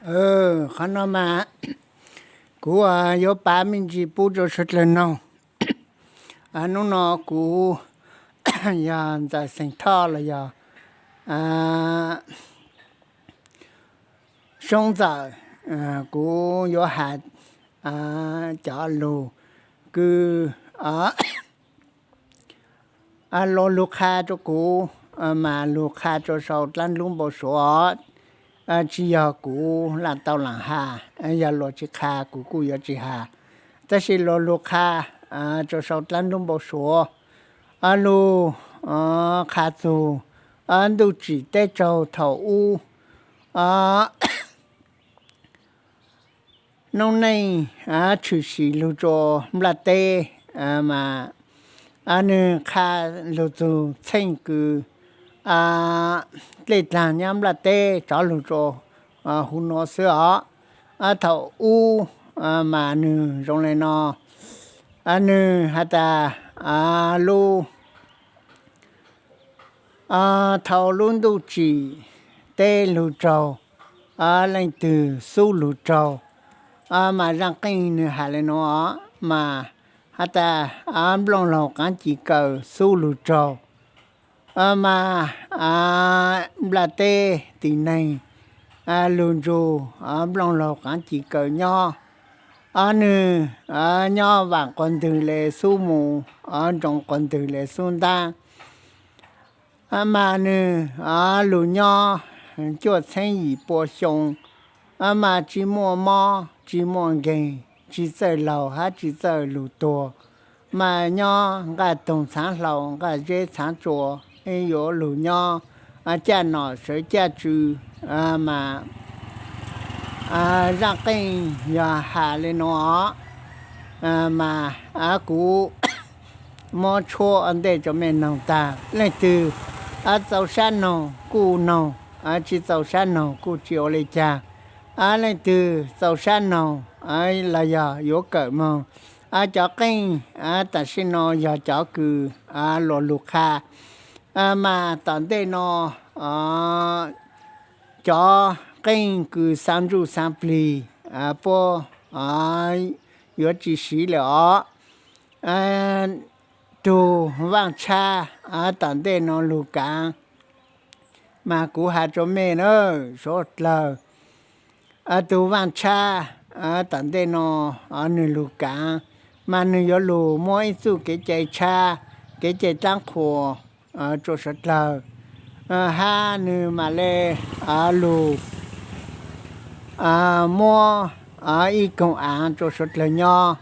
Qhov no mas kuv yuav pav me ntsis pub rau sawv dlawg noog. Hnub no kuv yog Ntxawm Xeem Thoj los yog Soob Ntxawm, kuv yuav has cov lug kws luag lug qha rau kuv, mas lug qha rau sau dlaab nruab npau suav, tsis yog kuv laam tau laam has, yog luag tsis qha kuv kuj yuav tsis has. Tab sis luag lug qha rau sau dlaab nruab npau suav, lug qha txug ntuj tsim teb raug thaum ub noob neej tshwm sim lug rua nplaj teb, mas nwg qha lug txug txheej kws dlej dlaag nyob nplaj teb rov lug rua huv nuav xwb os. Thaum ub mas nwg zoo le no, nwg has tas lub thaum lub ntuj tsim teb lug raug, leej twg xub lug raug, mas Zaaj Qeej nwg has le nuav, mas has tas Nplooj Laug Qaav Ci Kaws xub lug raug, mas nplaj teb tim neeg lug nrug Nplooj Laug Qaav Ci Kaws nyob. Nwg nyob vaam quas ntwg le xub mus, nroos quas ntwg le xub ntaab, mas nwg lug nyob cuaj txheeb yim pua xyoo, mas tsis muaj mob tsis muaj nkeeg, tsis txawj laug hab tsis txawj lug tuag, mas nyob nqaj toog txhaav hlau nqaj zeb txhaav tsua, yuav lug nyob caj nom sawv caj tsw, mas Zaaj Qeej yog has le nuav, mas kuv muab tshuab ua ntej rua mej noog taag, leej twg txaus sab noog kuj noog, tsis txaus sab noog kuj tsis ua le caag. Leej twg txaus sab noog los yog yuav kawm moog cov qeej tam sim no yog cov kws luag lug qha, mas tom ntej no cov qeej kws xaav ntsuj xaav plig puab yuav tsis siv lawm os. Tug vaaj tshab tom ntej no lug kaav, mas kuv has rua mej na, suav dlawg, tug vaaj tshab tom ntej no nwg lug kaav, mas nwg yuav lug muab ib txuj kev cai tshab, kev cai dlaab qhuas rua suav dlawg, hab nwg mam le lug muab ib koog aav rua suav dlawg nyob.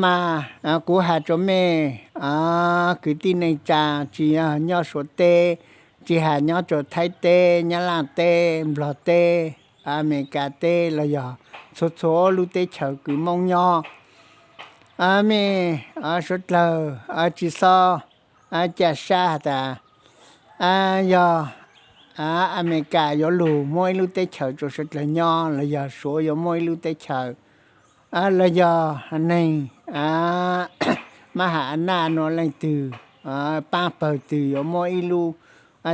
Mas kuv has rua mej kwv tij neej tsaa tsis yog nyob Suav teb, tsis has nyob rua Thaib teb, Nyab Laaj teb, Nplog teb, Amelikas teb los yog txhua txhua lub teb chaws kws Moob nyob, mej suav dlawg tsis xob ca sab has tas yog Amelikas yuav lug muab ib lub teb chaws rua suav dlawg nyob los yog Suav yuav muab ib lub teb chaws, los yog neeg mab has a naj nuav leej twg paab pawg twg yuav muab ib lub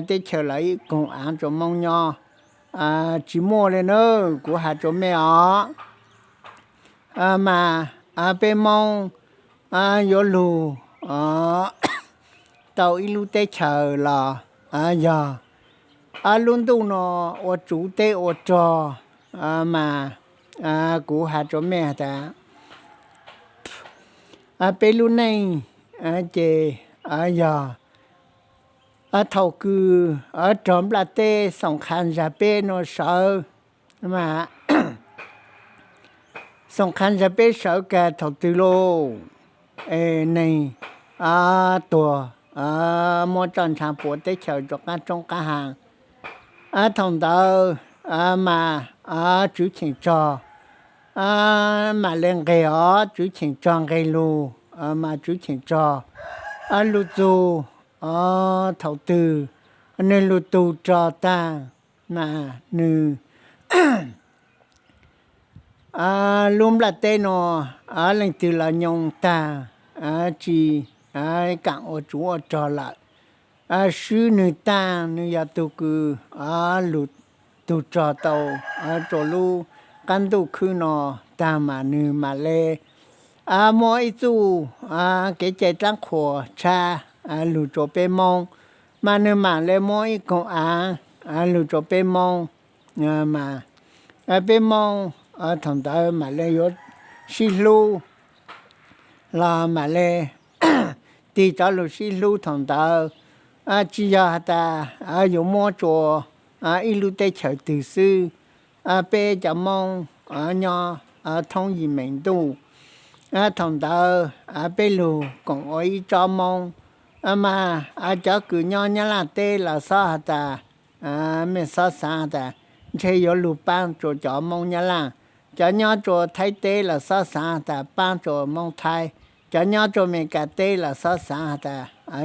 teb chaws los ib koog aav rua Moob nyob. Tsis muaj le na, kuv has rua mej os. Mas peb Moob yuav lug tau ib lub teb chaws los yog lub ntuj no ua tsuv teb ua rog, mas kuv has rua mej tas peb lub neej ces yog thaum kws rog nplaj teb xoom qha ntsa peb nuav sawv, mas xoom qha ntsa peb sawv kag thaum twg lauj? Es neeg tuag muab roj ntsha puav teb chaws rua qaab roob qaab hav. Thaum ntawd mas tswv cheem rog mam le nqeg os, tswv cheem rog nqeg lug mas tswv cheem rog lug txug thaum twg nwg lug tug rog taag, mas nwg lub nplaj teb nuav leej twg los nyoo taag, tsis kaam ua tsuv ua rog lawm. Swb nwg taag, nwg yog tug kws lug tug rog tau rua lub qaab ntuj khwb no taag mas nwg mam le muab ib txuj kev cai dlaab qhuas tshab lug rua peb Moob, mas nwg mam le muab ib koog aav lug rua peb Moob, mas peb Moob thaum ntawd mam le yuav sib hlub los mam le tig cov lug sib hlub thaum ntawd. Tsi yog has tas yuav muab rua ib lub teb chaws twg xwb. Peb cov Moob nyob thoob yim meem ntuj, thaum ntawd peb lug koom ua ib tsob Moob, mas cov kws nyob Nyab Laj teb los xob has tas, mej xob xaav tas ntshe yuav lug paab rua cov Moob Nyab Laj, cov nyob rua Thaib teb los xob xaav tas paab rua Moob Thaib, cov nyob rua Amelikas teb los xob xaav has tas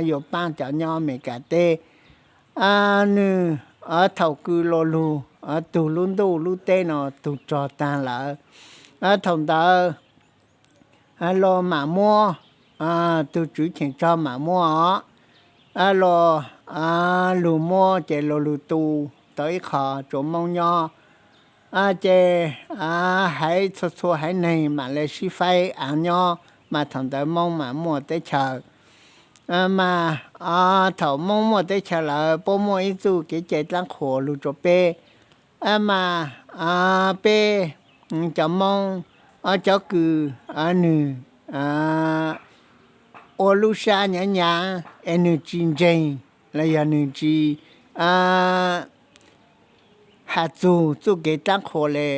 yuav paab cov nyob Amelikas teb. Nwg thaum kws lo lug tug lub ntuj lub teb no tug rog taag lawm, thaum ntawd los mam muab, tug tswv cheem rog mam muab os, los lug muab ces lo lug tu tau ib qho rua Moob nyob. Ces haiv txhua txhua haiv neeg mam le sib faib aav nyob, mas thaum ntawd Moob mas muaj teb chaws. Mas thaum Moob muaj teb chaws lawm puab muaj ib txuj kev cai dlaab qhuas lug rua peb, mas peb cov Moob, cov kws nwg ua lub sab nyaav nyaav es nwg tsi ntseeg los yog nwg tsi has txug txuj kev dlaab qhuas le,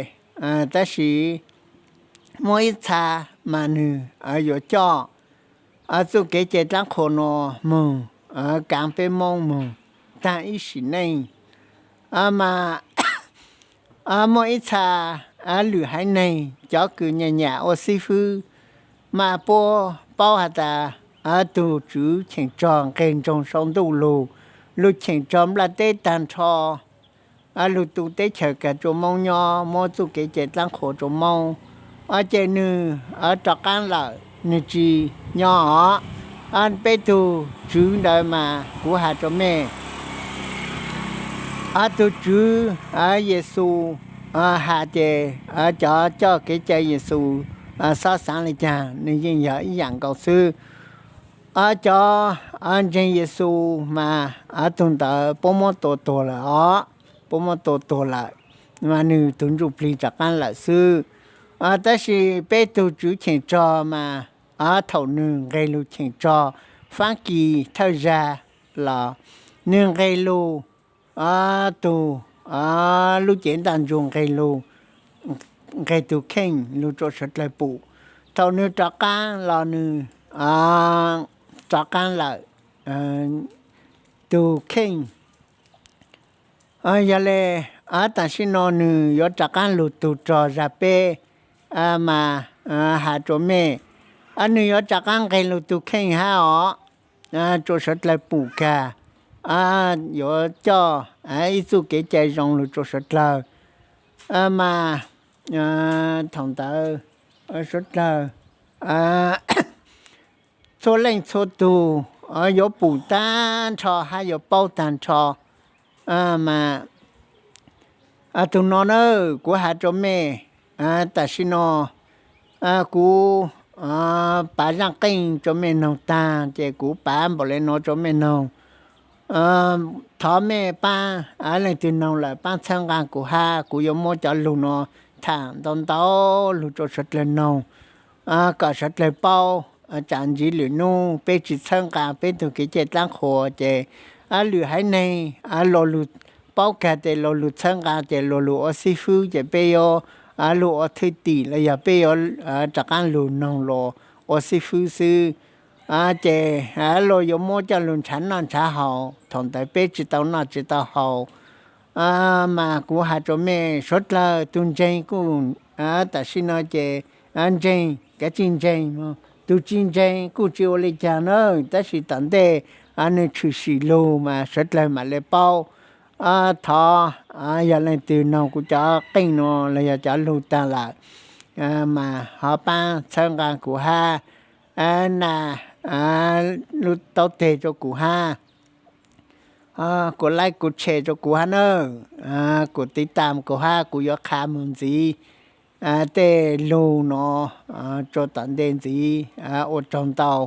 tab sis muaj ib txha mas nwg yuav coj txuj kev cai dlaab qhuas nuav moog kaav peb Moob moog taag ib sim neej. Mas muaj ib txha lwm haiv neeg cov kws nyam nyam ua xib fwb, mas puab paub has tas tug tswv cheem rog nqeg ntsoog sau ntuj lug, lug cheem rog nplaj teb taag nrho, lug tu teb chaws kag rua Moob nyob, muab txuj kev cai dlaab qhuas rua Moob, ces nwg rov qaab lawm, nwg tsi nyob os. Peb tug tswv ntawd mas kuv has rua mej, tug tswv Yexus has ces cov coj kev cai Yexus xob xaav le caag nwg yeej yog ib yaam nkaus xwb. Cov ntseeg Yexus mas tug ntawd puab muab tua tuag lawm os, puab muab tua tuag lawm, mas nwg tug ntsuj plig rov qaab lawm xwb. Tab sis peb tug tswv cheem rog mas thaum nwg nqeg lug cheem rog Faab Kis thawj zag los nwg nqeg lug tug lub cev ntaj ntsug nqeg lug, nqeg tug kheej lug rua suav dlawg pum. Thaum nwg rov qaab los nwg rov qaab lawm, tug kheej yog le, tam sim no nwg yuav rov qaab lug tug rog zag peb, mas has rua mej, nwg yuav rov qaab nqeg lug tug kheej hab os, rua suav dlawg pum kag, yuav coj ib txuj kev cai zoo lug rua suav dlawg. Mas thaum ntawd suav dlawg txhua leej txhua tug yuav pum taag nrho hab yuav paub taag nrho. Mas tug no na, kuv has rua mej, tam sim no kuv pav zaaj qeej rua mej noog taag ces kuv pav npaum le nuav rua mej noog. Thov mej paab, leej twg noog lawm paab txhawb nqaa kuv hab, kuv yuav muab cov lug nuav thaam ntau ntau lug rua suav dlawg noog, kom suav dlawg paub. Tsam ntsiv lwm nub peb tsi txhawb nqaa peb tug kev cai dlaab qhuas ces lwm haiv neeg lo lug paub kag tes lo lug txhawb nqaa ces lo lug ua xib fwb ces peb yuav lug ua thwj tim los yog peb yuav rov qaab lug noog los ua xib fwb xwb. Ces luag yuav muab coj lug nrhav noj nrhav haus, thaum ntawd peb tsi tau noj tsi tau haus. Mas kuv has rua mej suav dlawg, tug ntseeg kuj, tam sim no ces ntseeg kav tsij ntseeg, tug tsi ntseeg kuj tsi ua le caag na, tab sis tom ntej nwg tshwm sim lug mas suav dlawg mam le paub. Thov yog leej twg noog kuv cov qeej nuav los yog cov lug taag lawm, mas ho paab txhawb nqaa kuv hab, na lub taub teg rua kuv hab. kuv like kuv share rau kuv hab nawb, kuv tiv tam kuv hab, kuv yuav qha mus ntxiv tej lug no rua tom ntej ntxiv. Ua tsaug ntau.